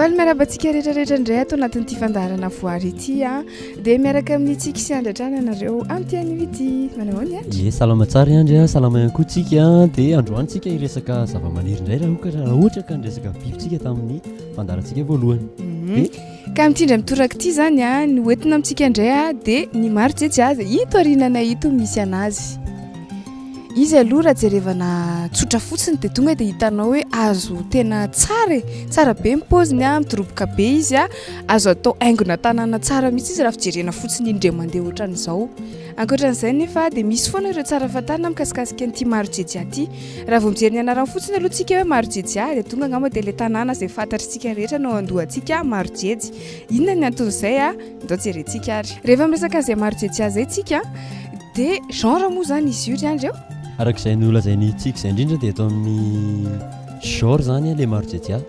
Faly miarahaba antsika rehetra rehetra indray ato anatin'ity fandaharana voary ity a. Dia miaraka amin'ny Tsiky sy Andry hatrany ianareo amin'ity anio ity. Manao ahoana i Andry? Ie, salama tsara i Andry a, salama ihany koa tsika. Dia androany tsika hiresaka zava-maniry indray raha ohatra raha ohatra ka niresaka biby tsika tamin'ny fandaharantsika voalohany. Mhm. Ka amin'ity indray mitoraka ity izany a, ny hoentina amintsika indray a dia ny marojejy Ito aoriananay ito misy anazy. Izy aloha raha jerevana tsotra fotsiny dia tonga dia hitanao hoe hazo tena tsara e, tsara be ny paoziny a, midoroboka be izy a, azo atao haingona tanàna tsara mihitsy izy raha fijerena fotsiny indray mandeha ohatran'izao. Ankoatran'izay nefa dia misy foana ireo tsara fantarina mikasikasika an'ity Marojejia ity. Raha vao mijery ny anarany fotsiny aloha tsika hoe Marojejia dia tonga angamba dia ilay tanàna izay fantatr'tsika rehetra no ao an-dohantsika, Marojejy. Inona ny anton'izay a? Ndao jerentsika ary. Rehefa miresaka an'izay Marojejia izay tsika Dia genre moa izany izy io ry Andry ô? Araka izay nolazain'i Tsiky izay indrindra dia eto amin'ny genre izany ilay marojejia.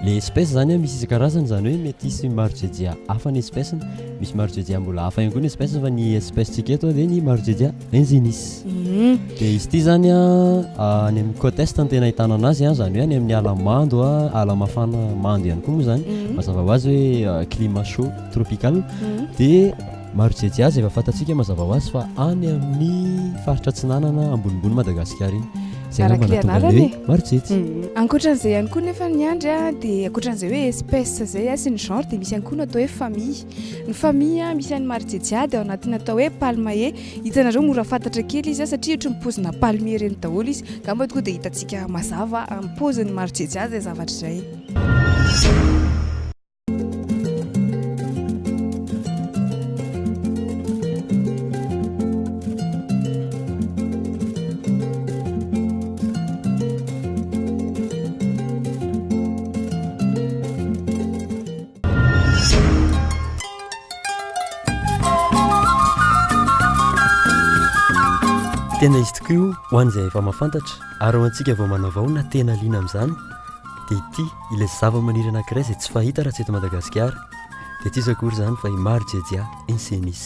Ilay espèce izany misy isan-karazany izany hoe mety hisy marojejia hafa ny espèce-ny, misy marojejia mbola hafa ihany koa ny espèce-ny fa ny espèce-ntsika eto dia ny marojejia insignis. Dia izy ity izany any amin'ny côte est no tena ahitana anazy izany hoe any amin'ny ala mando, ala mafana mando ihany koa moa izany, mazava ho azy hoe climat chaud tropical. Dia Marojejy azy efa fantatsika mazava ho azy fa any amin'ny faritra atsinanana ambonimbony Madagasikara iny. Izay angamba Araka ilay nahatonga ny anarany hoe e. Marojejy. Ankoatran'izay ihany koa nefa ny andry a, dia ankoatran'izay hoe espèce izay a sy ny genre dia misy ihany koa ny atao hoe famille. Ny famille a, misy an'ny Marojejy dia ao anatin'ny atao hoe palmae. Hitanareo mora fantatra kely izy a satria ohatry ny paozina palmier ireny daholo izy. Angamba tonga dia hitantsika mazava amin'ny paozin'ny Marojejy izay zavatra izay. Tena izy tokoa io ho an'izay efa mahafantatra ary ho antsika vao manavao na tena liana amin'izany dia ity ilay zavamaniry anankiray izay tsy fahita raha tsy eto Madagasikara dia tsy iza akory izany fa i Marojejia insignis.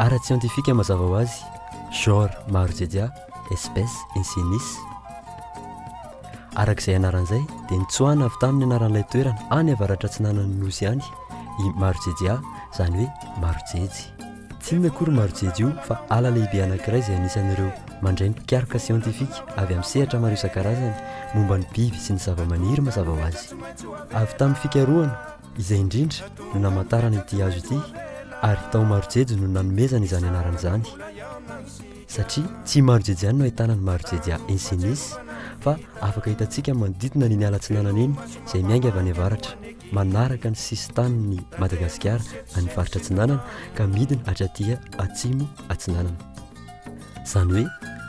Ara-tsiantifika mazava ho azy, genre Marojejia, espèce insignis. Araka izay anarany izay dia nitsoahana avy tamin'ny anaran'ilay toerana any avaratra atsinanan'ny nosy any i Marojejia, izany hoe Marojejy. Tsy inona akory Marojejy io fa ala lehibe anankiray izay anisan'ireo mandray ny mpikaroka siantifika avy amin'ny sehatra maro isan-karazany momba ny biby sy ny zavamaniry mazava ho azy. Avy tamin'ny fikarohana izay indrindra no namantarana ity hazo ity ary tao Marojejy no nanomezana izany anarana izany. Satria tsy i Marojejy ihany no ahitana ny Marojejia insignis fa afaka hitantsika manodidina an'iny ala atsinanana iny izay miainga avy any avaratra. manaraka ny sisin-tanin'i Madagasikara any faritra atsinanana ka midina hatraty atsimo atsinanana. Izany hoe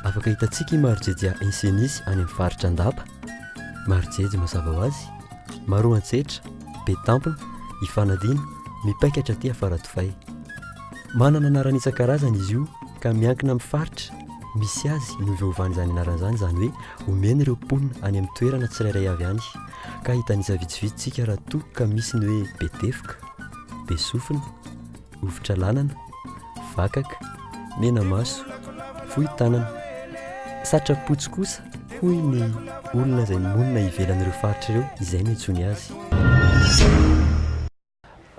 afaka hitantsika i Marojejia insignis any amin'ny faritra Andapa, Marojejy mazava ho azy, Maroantsetra, Betampona, Ifanadiana, mipaika hatraty Afaradofay. Manana anarana isan-karazany izy io ka miankina amin'ny faritra misy azy no ivaovan'izany anarana izany, izany hoe omena ireo mponina any amin'ny toerana tsirairay avy any. Ka hitanisa vitsivitsy tsika raha toa ka misy ny hoe betefoka, besofina, hovitra lanana, vakaka, menamaso, fohy tanana. Satrapotsy kosa hoy ny olona izay monina ivelan'ireo faritra ireo izay no iantsoany azy.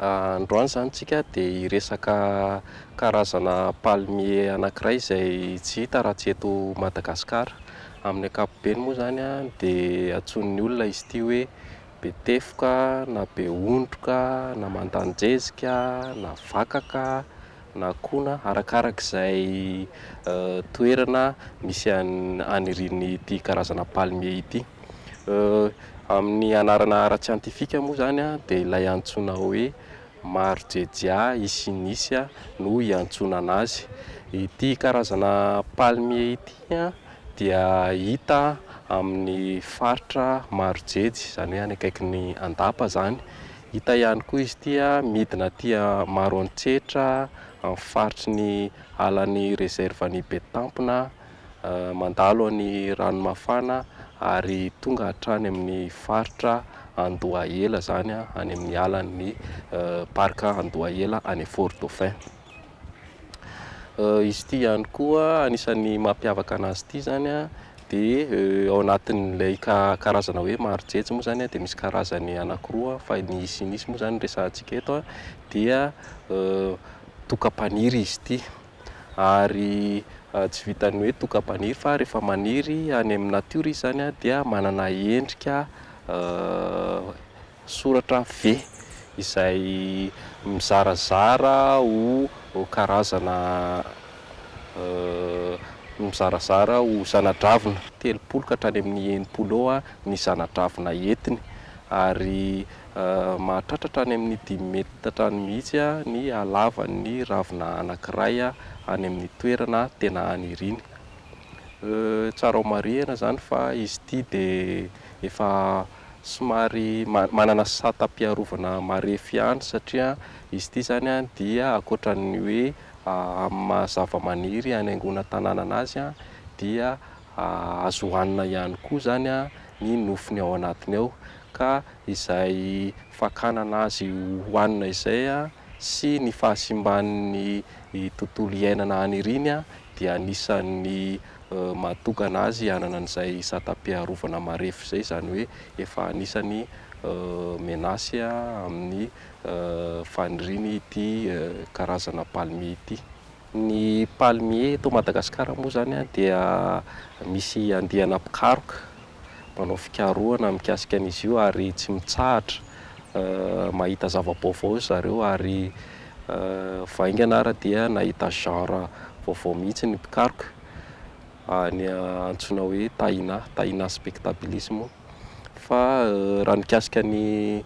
Androany izany tsika dia hiresaka karazana palmier anankiray izay tsy hita raha tsy eto Madagasikara. Amin'ny ankapobeny moa izany dia antsoin'ny olona izy ity hoe betefoka na behondroka na mandanjezika na vakaka na kona arakarak'izay toerana misy anirian'ity karazana palmier ity. Amin'ny anarana ara-tsiantifika moa izany dia ilay antsoina hoe Marojejia isinis no iantsoana anazy. Ity karazana palmier ity dia hita amin'ny faritra Marojejy, izany hoe any akaikin'ny Andapa izany. Hita ihany koa izy ity midina aty Maroantsetra, amin'ny faritry ny alan'ny réserve-n'i Betampona. mandalo an'i Ranomafana ary tonga hatrany amin'ny faritra Andohahela izany, any amin'ny alan'ny parc Andohahela any Fort Dauphin. Izy ity ihany koa anisan'ny mampiavaka anazy ity izany Dia ao anatin'ilay karazana hoe marojejy moa izany dia misy karazany anankiroa fa ny isinisy moa izany no resahantsika eto dia tokam-paniry izy ity. Ary tsy vitan'ny hoe tokam-paniry fa rehefa maniry any amin'ny natiora izy izany dia manana endrika soratra V izay mizarazara ho karazana mizarazara ho zana-dravina 30 ka hatrany amin'ny 60 eo ny zana-dravina entiny ary mahatratra hatrany amin'ny dimy metatra any mihitsy ny halavan'ny ravina anankiray any amin'ny toerana tena aniriany. Tsara ho marihina izany fa izy ity dia efa somary manana satam-piarovana marefo ihany satria izy ity izany dia ankoatran'ny hoe amin'ny maha zava-maniry hanaingoana tanàna anazy dia azo hohanina ihany koa izany ny nofony ao anatiny ao ka izay fakana anazy hohanina izay sy ny fahasimban'ny tontolo iainana aniriany dia anisan'ny mahatokana azy hanana an'izay satam-piarovana marefo izay, izany hoe efa anisan'ny menace amin'ny faniriany ity karazana palmier ity. Ny palmier eto Madagasikara moa izany dia misy andiana mpikaroka manao fikarohana mikasika an'izy io ary tsy mitsahatra mahita zava-baovao ry zareo ary vaingana ara dia nahita genre vaovao mihitsy ny mpikaroka, ny antsoina hoe Tahina, Tahina spectabilis moa. Fa raha mikasika ny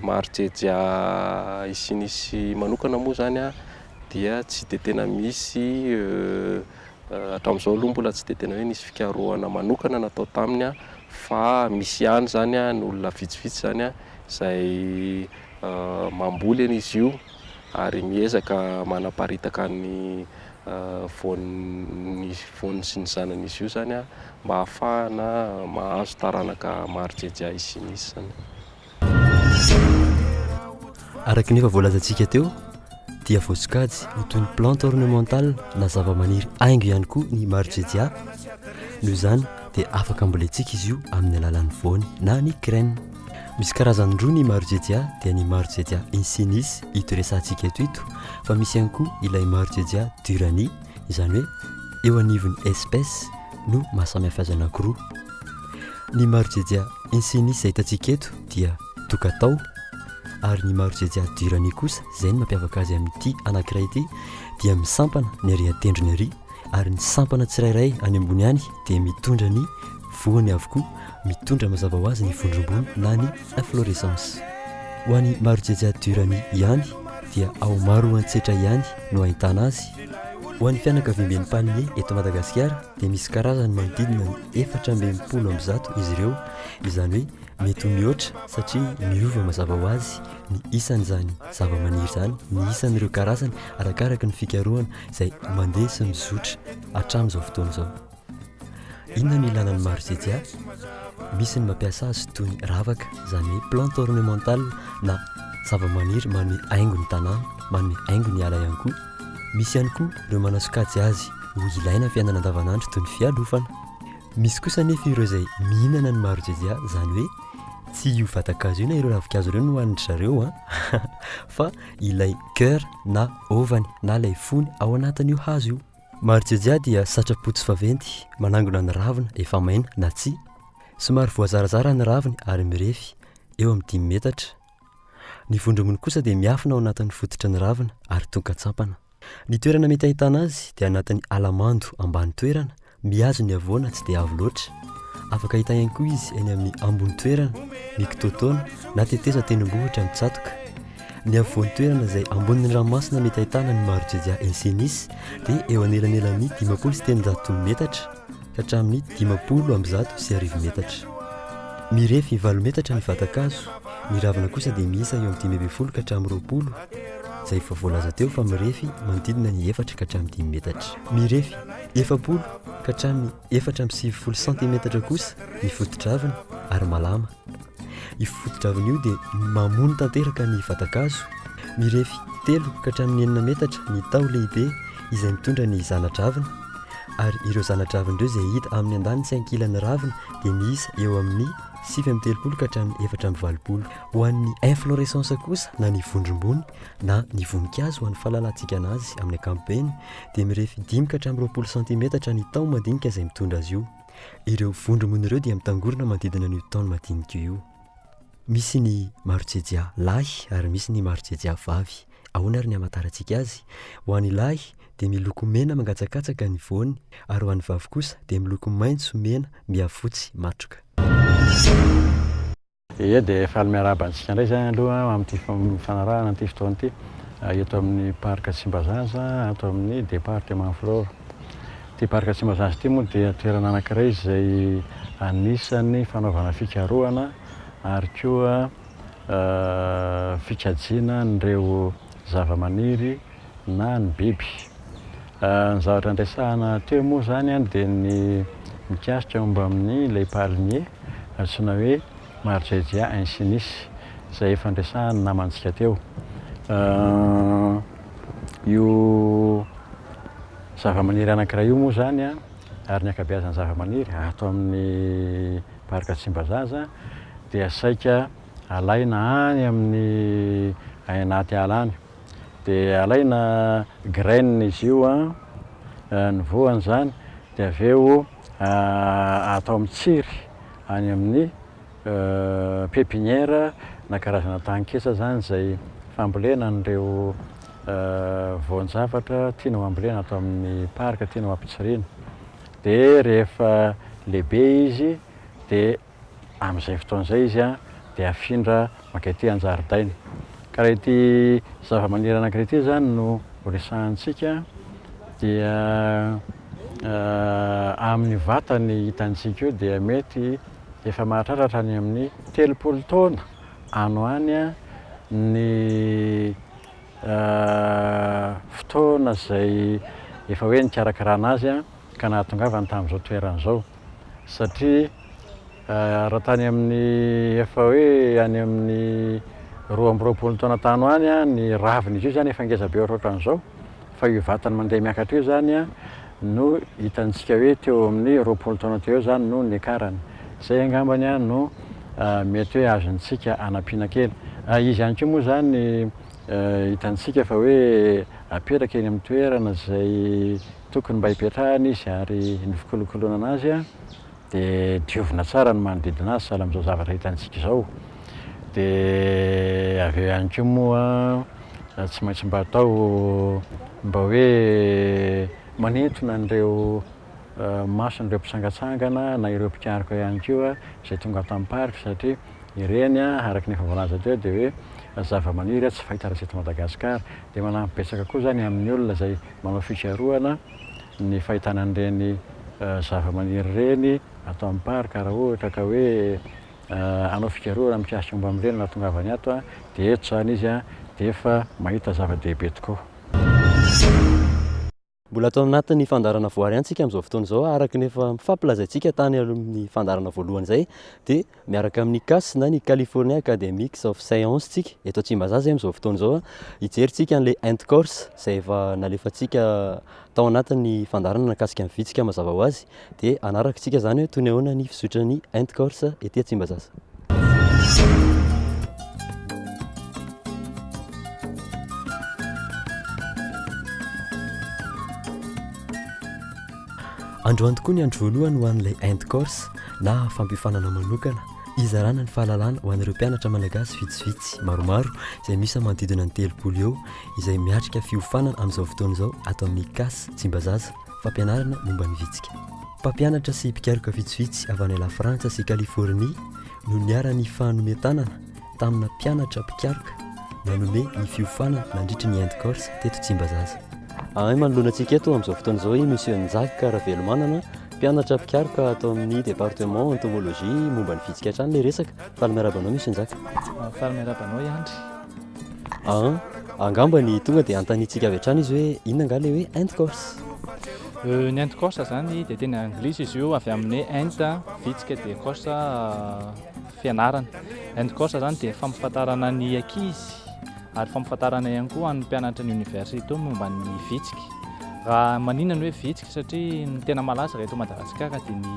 Marojejia Isinisy manokana moa izany dia tsy dia tena misy hatramin'izao aloha mbola tsy dia tena hoe nisy fikarohana manokana natao taminy fa misy ihany izany ny olona vitsivitsy izany izay mamboly an'izy io ary miezaka manaparitaka ny voany voany sy ny zanan'izy io izany mba hahafahana mahazo taranaka Marojejia Isinisy izany. Araka ny efa voalazantsika teo dia voasokajy ho toy ny plante ornementale na zavamaniry haingo ihany koa ny Marojejia. Noho izany dia afaka ambolentsika izy io amin'ny alalan'ny voany na ny graine. Misy karazany roa ny Marojejia dia ny Marojejia insignis ito resahantsika eto ito fa misy ihany koa ilay Marojejia durani izany hoe eo anivon'ny espèce no mahasamihafa azy anankiroa. Ny Marojejia insignis izay hitantsika eto dia tokatao ary ny Marojejia durani kosa izay no mampiavaka azy amin'ity anankiray ity dia misampana ny ary an-tendrony ary ary ny sampana tsirairay any ambony any dia mitondra ny voany avokoa, mitondra mazava ho azy ny vondrom-bony na ny inflorescence. Ho an'i Marojejia Durani ihany dia ao Maroantsetra ihany no ahitana azy. Ho an'ny fianakaviamben'ny palmier eto Madagasikara dia misy karazany manodidina ny 164 izy ireo, izany hoe mety ho mihoatra satria miova mazava ho azy ny isan'izany zavamaniry izany, ny isan'ireo karazany arakaraka ny fikarohana izay mandeha sy mizotra hatramin'izao fotoana izao. Inona no ilana ny marojejia? Misy ny mampiasa azy toy ny ravaka, izany hoe plante ornementale na zavamaniry manome haingo ny tanàna, manome haingo ny ala ihany koa. Misy ihany koa ireo manasokajy azy ho ilaina amin'ny fiainana andavanandro toy ny fialofana. Misy kosa anefa ireo izay mihinana ny marojejia, izany hoe tsy io vatan-kazo io na ireo ravinkazo ireo no hohanin-dry zareo an, fa ilay cœur na ovany na ilay fony ao anatin'io hazo io. Marojejia dia satrapotsy vaventy manangona ny ravina efa maina na tsia. Somary voazarazara ny raviny ary mirefy eo amin'ny dimy metatra. Ny vondromony kosa dia miafina ao anatin'ny fototry ny ravina ary tonkan-tsampana. Ny toerana mety ahitana azy dia anatin'ny ala mando ambany toerana, mihazo ny havoana tsy dia avo loatra. Afaka hita ihany koa izy eny amin'ny ambony toerana, mikitoatoana na tetezan-tendrombohitra mitsatoka. Ny afovoan-toerana izay ambonin'ny ranomasina mety ahitana ny Marojejia insignis dia eo anelanelan'ny 350 metatra ka hatramin'ny 150 metatra. Mirefy valo metatra ny vatan-kazo, ny ravina kosa dia miisa eo amin'ny 15 ka hatramin'ny 20, izay efa voalaza teo fa mirefy manodidina ny efatra ka hatramin'ny dimy metatra. Mirefy 40 ka hatramin'ny 94 santimetatra kosa ny foto-dravina ary malama. Io foto-dravina io dia mamono tanteraka ny vatan-kazo. Mirefy telo ka hatramin'ny enina metatra ny taho lehibe izay mitondra ny zana-dravina. Ary ireo zana-dravina ireo izay hita amin'ny andaniny sy ankilan'ny ravina dia miisa eo amin'ny 39 ka hatramin'ny 84. Ho an'ny inflorescence kosa na ny vondrom-bony na ny voninkazo ho an'ny fahalalantsika anazy amin'ny ankapobeny dia mirefy dimy ka hatramin'ny 20 santimetatra ny taho madinika izay mitondra azy io. Ireo vondrom-bony ireo dia mitangorona manodidina an'io taho madinika io. Misy ny Marojejia lahy ary misy ny Marojejia vavy. Ahoana ary ny hamantarantsika azy? Ho an'ny lahy dia miloko mena mangatsakatsaka ny voany ary ho an'ny vavy kosa dia miloko maitso mena mihafotsy matroka. Ie dia faly miarahaba antsika indray izany aloha amin'ity fanarahana an'ity fotoana ity eto amin'ny Parc Tsimbazaza ato amin'ny Département Flore. Ity Parc Tsimbazaza ity moa dia toerana anankiray izay anisan'ny fanaovana fikarohana ary koa fikajiana an'ireo zavamaniry na ny biby. Ny zavatra niresahana teo moa izany dia ny mikasika momba amin'ny ilay palmier antsoina hoe Margegia insignis izay efa niresahan'ny namantsika teo. Io zavamaniry anankiray io moa izany ary ny ankabeazan'ny zavamaniry ato amin'ny Parc Tsimbazaza dia saika alaina any amin'ny any anaty ala any. Dia alaina graine izy io an, ny voany izany, dia avy eo atao mitsiry any amin'ny pépinière na karazana taninketsa izany izay fambolena an'ireo voan-javatra tiana ho ambolena ato amin'ny parc, tiana ho ampitsiriana. Dia rehefa lehibe izy dia amin'izay fotoana izay izy dia afindra mankaty an-jaridaina. Ka raha ity zavamaniry anankiray ity izany no horesahantsika dia amin'ny vatany hitantsika io dia mety efa mahatratra hatrany amin'ny 30 taona any ho any ny fotoana izay efa hoe nikarakarana azy ka nahatongavany tamin'izao toerana izao satria raha tany amin'ny efa hoe any amin'ny 22 taona tany ho any ny ravin'izy io izany efa ngeza be ohatrohatran'izao fa io vatany mandeha miakatra io izany no hitantsika hoe teo amin'ny 20 taona teo eo izany no niakarany. Izay angambany no mety hoe azontsika anampiana kely. Izy ihany koa moa izany hitantsika fa hoe apetraka eny amin'ny toerana izay tokony mba hipetrahany izy ary ny fikolokoloana azy dia diovina tsara ny manodidina azy sahala amin'izao zavatra hitantsika izao. Dia avy eo ihany koa moa tsy maintsy mba atao mba hoe manintona an'ireo mason'ireo mpitsangatsangana na ireo mpikaroka ihany koa izay tonga ato amin'ny parc satria ireny araka ny efa voalaza teo dia hoe zavamaniry tsy fahita raha tsy eto Madagasikara. Dia manampy betsaka koa izany amin'ny olona izay manao fikarohana ny fahitana an'ireny zavamaniry ireny ato amin'ny parc raha ohatra ka hoe hanao fikarohana mikasika momba amin'ireny no nahatongavany ato dia eto izany izy dia efa mahita zava-dehibe tokoa. Mbola ato anatin'ny fandaharana voary ihany tsika amin'izao fotoana izao araka ny efa nifampilazaintsika tany amin'ny fandaharana voalohany izay dia miaraka amin'ny CAS na ny California Academics of Science tsika eto Tsimbazaza amin'izao fotoana izao hijery tsika an'ilay Int Course izay efa nalefantsika tao anatin'ny fandaharana nakasika ny vitsika mazava ho azy dia hanaraka isika izany hoe toy ny ahoana ny fizotran'ny Int Course ety Tsimbazaza. Androany tokoa ny andro voalohany ho an'ilay Int Course na fampiofanana manokana hizarana ny fahalalana ho an'ireo mpianatra malagasy vitsivitsy maromaro izay miisa manodidina ny 30 eo izay miatrika fiofanana amin'izao fotoana izao ato amin'ny CAS Tsimbazaza, fampianarana momba ny vitsika. Mpampianatra sy mpikaroka vitsivitsy avy any Lafrantsa sy Californie no niara-nifanome tanana tamina mpianatra mpikaroka nanome ny fiofanana nandritry ny Int Course teto Tsimbazaza. Ahay manoloana antsika eto amin'izao fotoana izao i Monsieur Njaka Ravelomanana, mpianatra mpikaroka ato amin'ny département entomologie momba ny vitsika hatrany ilay resaka. Faly miarahaba anao Monsieur Njaka. Faly miarahaba anao i Andry. An, angamba ny tonga dia anontaniantsika avy hatrany izy hoe inona angaha ilay hoe Int Course? Ny Int Course izany dia teny anglisy izy io avy amin'ny hoe Int, vitsika, dia Course, fianarana. Int Course izany dia fampifantarana ny ankizy ary fampifantarana ihany koa an'ny mpianatra ny université momba ny vitsika. Raha maninona ny hoe vitsika satria ny tena malaza raha eto Madagasikara dia ny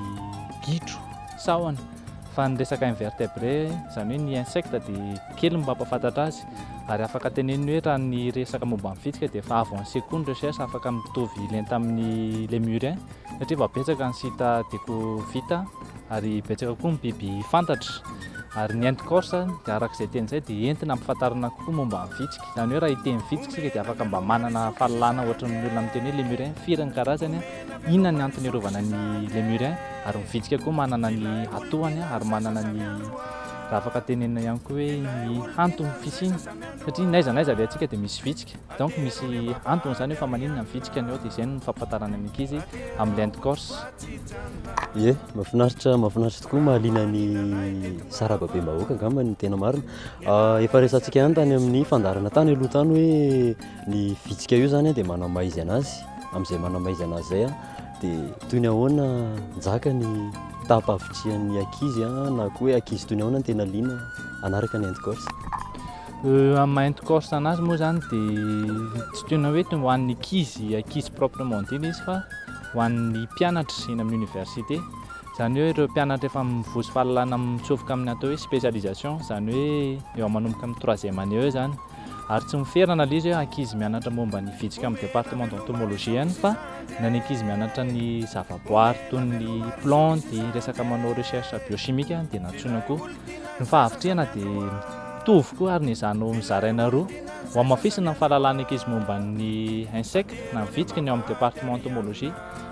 gidro, sahona, fa ny resaka invertébré, izany hoe ny insecte dia kely ny mampahafantatra azy ary afaka tenenina hoe raha ny resaka momba ny vitsika dia efa avancé koa ny recherche afaka mitovy lenta amin'ny lémurien satria efa betsaka ny site déco vita ary betsaka koa ny biby fantatra ary ny ente corse dia araka izay teny izay dia entina ampifantarina kokoa momba ny vitsika izany hoe raha hiteny vitsika isika dia afaka mba manana fahalalana ohatran'ny olona miteny hoe lémurien firy ny karazany inona ny antony iarovana ny lémurien ary ny vitsika koa manana ny atohany ary manana ny raha afaka tenenina ihany koa hoe ny antony fisiany satria n'aiza n'aiza alehantsika dia misy vitsika Donc misy antony zany hoe fa maninona ny vitsika ny ao dia izay no fampifantarana ny ankizy amin'ny Inde Corse. Ie, mahafinaritra mahafinaritra tokoa mahaliana ny sarababem-bahoaka angamba ny tena marina. Ah, efa resatsika ihany tany amin'ny fandaharana tany aloha tany hoe ny vitsika io zany dia manamaizy anazy, amin'izay manamaizy anazy izay dia toy ny ahoana njaka ny taham-pahavitrihan'ny ankizy na koa hoe ankizy toy ny ahoana no tena liana hanaraka ny Inde Corse. Amin'ny maha ente corse anazy moa zany dia tsy tena hoe ho an'ny ankizy, ankizy proprement dit ilay izy fa ho an'ny mpianatra eny amin'ny université. Izany hoe ireo mpianatra efa mivozo fahalalana mitsofoka amin'ny atao hoe spécialisation, izany hoe eo manomboka amin'ny troisième année eo izany. Ary tsy miferana ilay izy hoe ankizy mianatra momba ny vitsika amin'ny département d'entomologie ihany fa na ny ankizy mianatra ny zavaboary toy ny plantes, resaka manao recherche biochimique dia nantsoina koa. Ny fahavitrihana dia mitovy koa ary nezahana nozaraina roa. Ho hamafisina ny fahalalan'ny ankizy momba ny insectes na ny vitsika ny ao amin'ny département entomologie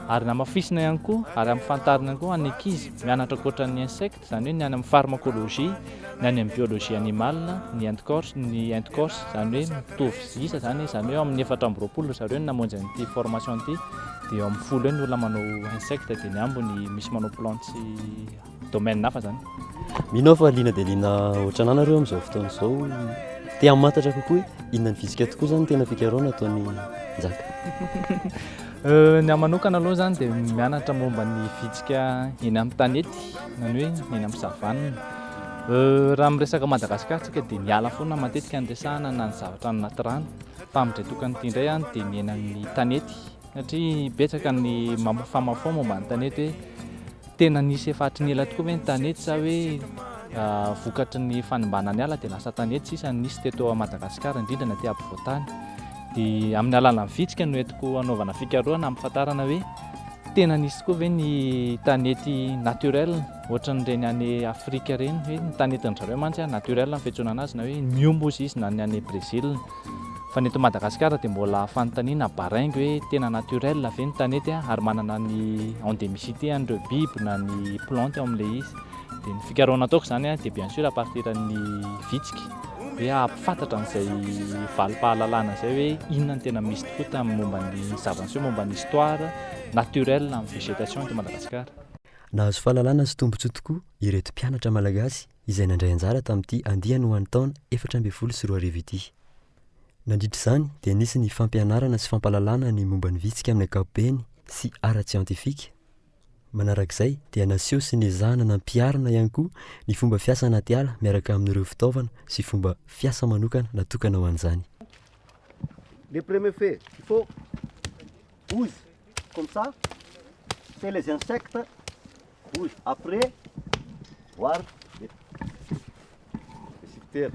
ary namafisina ihany koa ary ampifantarina ihany koa ny ankizy mianatra ankoatra ny insectes izany hoe ny any amin'ny pharmacologie, ny any amin'ny biologie animale, ny ente-corse, ny ente-corse izany hoe mitovy isa izany, izany hoe eo amin'ny 24 ry zareo no namonjy an'ity formation ity dia eo amin'ny 10 eo ny olona manao insectes dia ny ambiny misy manao plantes sy domaine hafa zany. Mino aho fa liana dia liana ohatranà nareo amin'izao fotoana izao te hamantatra kokoa hoe inona ny vitsika tokoa zany tena fikarohana ataon'i Njaka. Ny ahy manokana aloha zany dia mianatra momba ny vitsika eny amin'ny tanety na ny hoe eny amin'ny savane. Raha miresaka Madagasikara tsika dia ny ala foana matetika no resahana na ny zavatra any anaty rano fa amin'indray tokana ity indray dia ny eny amin'ny tanety satria betsaka ny famafao momba ny tanety hoe Tena nisy efa hatry ny ela tokoa ve ny tanety sa hoe vokatry ny fanimbana ny ala dia lasa tanety sisa no nisy teto Madagasikara indrindra ny aty ampovoantany. Dia amin'ny alalan'ny vitsika no entiko hanaovana fikarohana hampafantarana hoe tena nisy tokoa ve ny tanety naturel ohatran'ireny any Afrika ireny hoe ny tanetin-dry zareo mantsy naturel ny fiantsoana anazy na hoe miombo ozy izy na ny any Brésil. Fa ny eto Madagasikara dia mbola fanontaniana baraingo hoe tena naturel ve ny tanety ary manana ny endémicité an'ireo biby na ny plante ao amin'ilay izy. Dia ny fikarohana ataoko izany dia bien sûr à partir ny vitsika hoe hampifantatra an'izay valim-pahalalana izay hoe inona no tena misy tokoa tamin'ny momba ny zava-niseho momba ny histoire naturelle amin'ny végétation eto Madagasikara. Nahazo fahalalana sy tombontsoa tokoa ireto mpianatra malagasy izay nandray anjara tamin'ity andiany ho an'ny taona 2014 ity. Nandritra izany dia nisy ny fampianarana sy fampahalalana ny momba ny vitsika amin'ny ankapobeny sy ara-tsiantifika. Manarak'izay dia naseho sy nezahana nampiharina ihany koa ny fomba fiasa anaty ala miaraka amin'ireo fitaovana sy fomba fiasa manokana natokana ho an'izany. Le premier fait, il faut bouge comme ça, c'est les insectes bouge après voir les secteurs.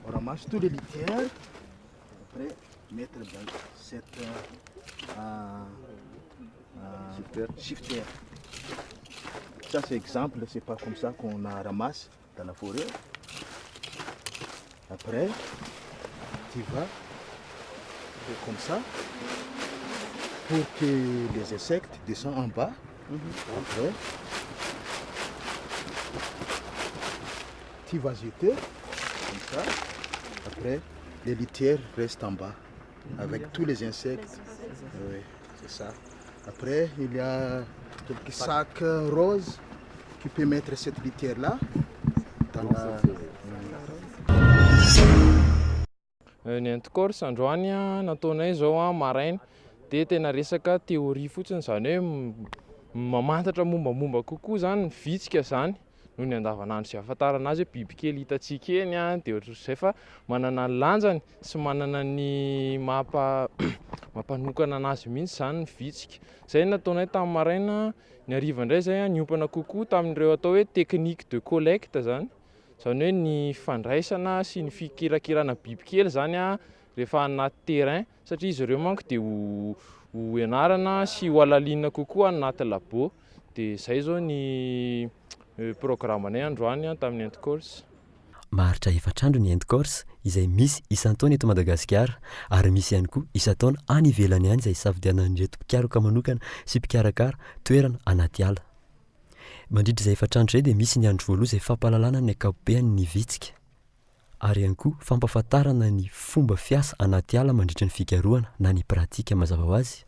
On ramasse tous les litières, après mettre dans cette shifter. Ça c'est exemple, c'est pas comme ça qu'on ramasse dans la forêt. Après, tu vas faire comme ça pour que les insectes descendent en bas. Après, tu vas jeter comme ça. Après, les litières restent en bas avec tous les insectes. Oui, c'est ça. Après, il y a quelques sacs roses qui peut mettre cette litière-là dans la... Ny anti-corse androany nataonay izao maraina dia tena resaka théorie fotsiny izany hoe mamantatra mombamomba kokoa izany ny vitsika izany. noho ny andavanandro izay ahafantarana azy hoe bibikely hitantsika eny dia ohatrohatr'izay fa manana ny lanjany sy manana ny mampa mampanokana anazy mihitsy izany ny vitsika. Izay no nataonay tamin'ny maraina, ny hariva indray izay niompana kokoa tamin'ireo atao hoe technique de collecte izany, izany hoe ny fandraisana sy ny fikirakirana bibikely izany rehefa anaty terrain satria izy ireo manko dia ho ho ianarana sy ho halalinina kokoa any anaty labo. Dia izay izao ny programanay androany tamin'ny Ent Corse. Maharitra efatra andro ny Ent Corse izay misy isan-taona eto Madagasikara ary misy ihany koa isan-taona any ivelany any izay isafidianan'ireto mpikaroka manokana sy mpikarakara toerana anaty ala. Mandritra izay efatra andro izay dia misy ny andro voaloha izay fampahalalana ny ankapobeany ny vitsika ary ihany koa fampahafantarana ny fomba fiasa anaty ala mandritra ny fikarohana na ny pratika mazava ho azy.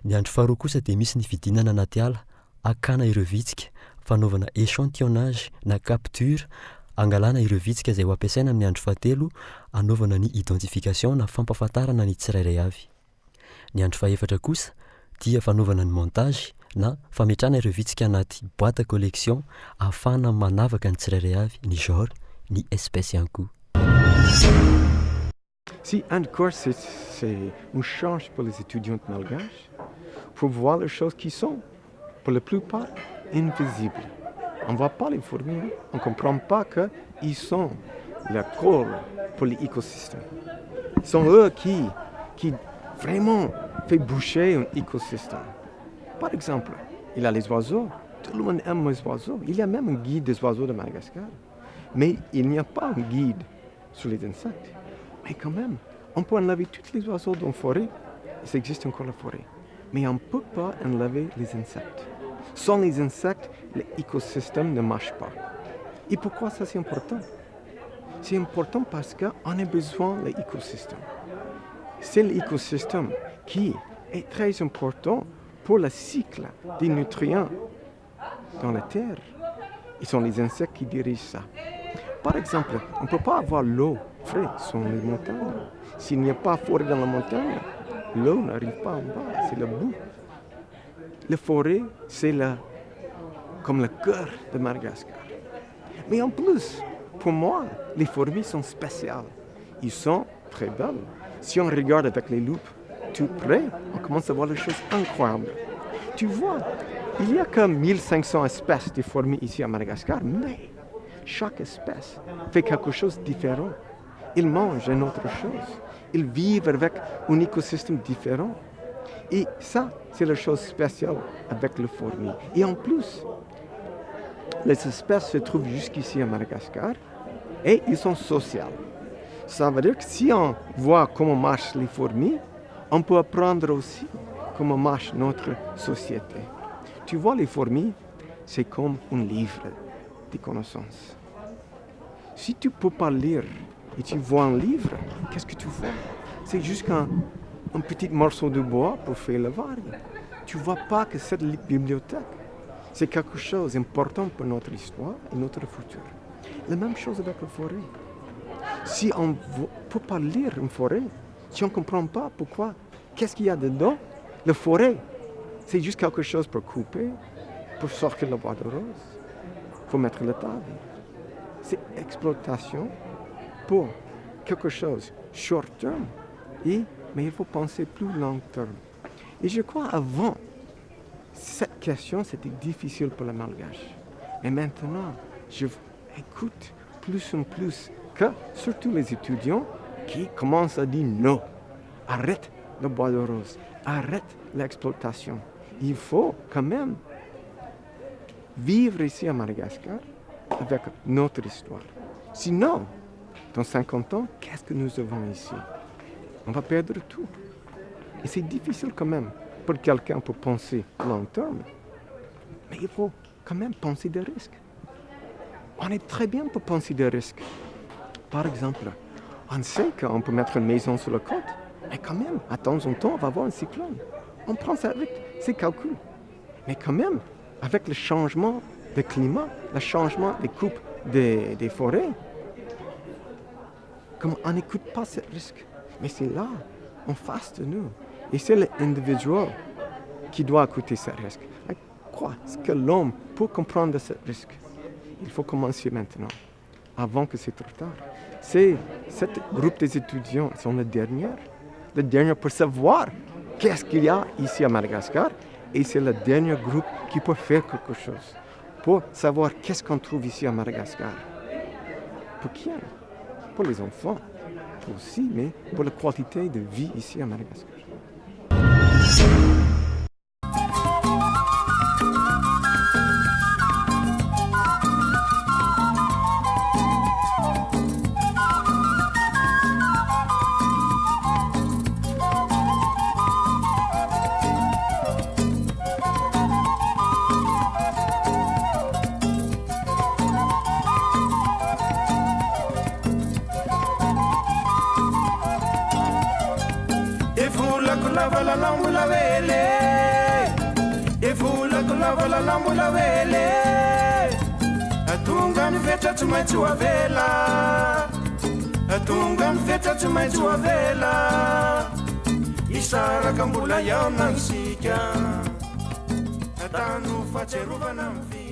Ny andro faharoa kosa dia misy ny fidinana anaty ala hakana ireo vitsika, fanaovana échantillonnage na capture, hangalana ireo vitsika izay ho ampiasaina amin'ny andro fahatelo hanaovana ny identification na fampahafantarana ny tsirairay avy. Ny andro fahefatra kosa dia fanaovana ny montage na fametrahana ireo vitsika anaty boîte à collection ahafahana manavaka ny tsirairay avy, ny genre, ny espèce ihany koa. Si Ent Corse, c'est une chance pour les étudiants malgaches pour voir les choses qui sont, pour la plupart, invisibles. On ne voit pas les fourmis, hein. On ne comprend pas qu'ils sont le corps pour l'écosystème. Ce sont eux qui, qui vraiment fait bouger un écosystème. Par exemple, il y a les oiseaux. Tout le monde aime les oiseaux. Il y a même un guide des oiseaux de Madagascar. Mais il n'y a pas un guide sur les insectes. Mais quand même, on peut enlever tous les oiseaux dans la forêt, ça existe encore la forêt. Mais on ne peut pas enlever les insectes. Sans les insectes, l'écosystème ne marche pas. Et pourquoi ça c'est important C'est important parce qu'on a besoin de l'écosystème. C'est l'écosystème qui est très important pour le cycle des nutriments dans la terre. Ils sont les insectes qui dirigent ça. Par exemple, on ne peut pas avoir l'eau fraîche sur les montagnes. S'il n'y a pas forêt dans la montagne, l'eau n'arrive pas en bas, c'est le bout. La forêt, c'est la, comme le cœur de Madagascar. Mais en plus, pour moi, les fourmis sont spéciales. Ils sont très belles. Si on regarde avec les loupes tout près, on commence à voir des choses incroyables. Tu vois, il y a comme 1500 espèces de fourmis ici à Madagascar, mais chaque espèce fait quelque chose de différent. Ils mangent une autre chose. Ils vivent avec un écosystème différent. Et ça, c'est la chose spéciale avec les fourmis. Et en plus, les espèces se trouvent jusqu'ici à Madagascar et ils sont sociaux. Ça veut dire que si on voit comment marchent les fourmis, on peut apprendre aussi comment marche notre société. Tu vois, les fourmis, c'est comme un livre de connaissances. Si tu ne peux pas lire et tu vois un livre, qu'est-ce que tu vois C'est juste un, un petit morceau de bois pour faire le vague. Tu ne vois pas que cette bibliothèque, c'est quelque chose d'important pour notre histoire et notre futur. La même chose avec la forêt. Si on ne peut pas lire une forêt, si on ne comprend pas pourquoi, qu'est-ce qu'il y a dedans, la forêt, c'est juste quelque chose pour couper, pour sortir le bois de rose, pour mettre la table. C'est exploitation pour quelque chose short term, et, mais il faut penser plus long terme. Et je crois avant, cette question, c'était difficile pour le malgache. Mais maintenant, je écoute plus en plus que, surtout les étudiants, qui commencent à dire non, arrête le bois de rose, arrête l'exploitation. Il faut quand même vivre ici à Madagascar avec notre histoire. Sinon, dans 50 ans, qu'est-ce que nous avons ici On va perdre tout. Et c'est difficile quand même pour quelqu'un pour penser long terme. Mais il faut quand même penser des risques. On est très bien pour penser des risques. Par exemple, on sait qu'on peut mettre une maison sur la côte, mais quand même, à temps en temps, on va avoir un cyclone. On prend ça avec ses calculs. Mais quand même, avec le changement de climat, le changement des coupes des, des forêts, comme on n'écoute pas ce risque. Mais c'est là, en face de nous. Et c'est l'individuel qui doit écouter ce risque. Quoi Est-ce que l'homme peut comprendre ce risque? Il faut commencer maintenant, avant que c'est trop tard. C'est cet groupe des étudiants sont les derniers, les derniers pour savoir qu'est-ce qu'il y a ici à Madagascar et c'est le dernier groupe qui peut faire quelque chose pour savoir qu'est-ce qu'on trouve ici à Madagascar. Pour qui Pour les enfants aussi, mais pour la qualité de vie ici à Madagascar. Tonga ny fetra tsy maintsy ho avela Tonga ny fetra tsy maintsy ho avela Hisaraka mbola hihaona isika Tany ho fahatsiarovana ny.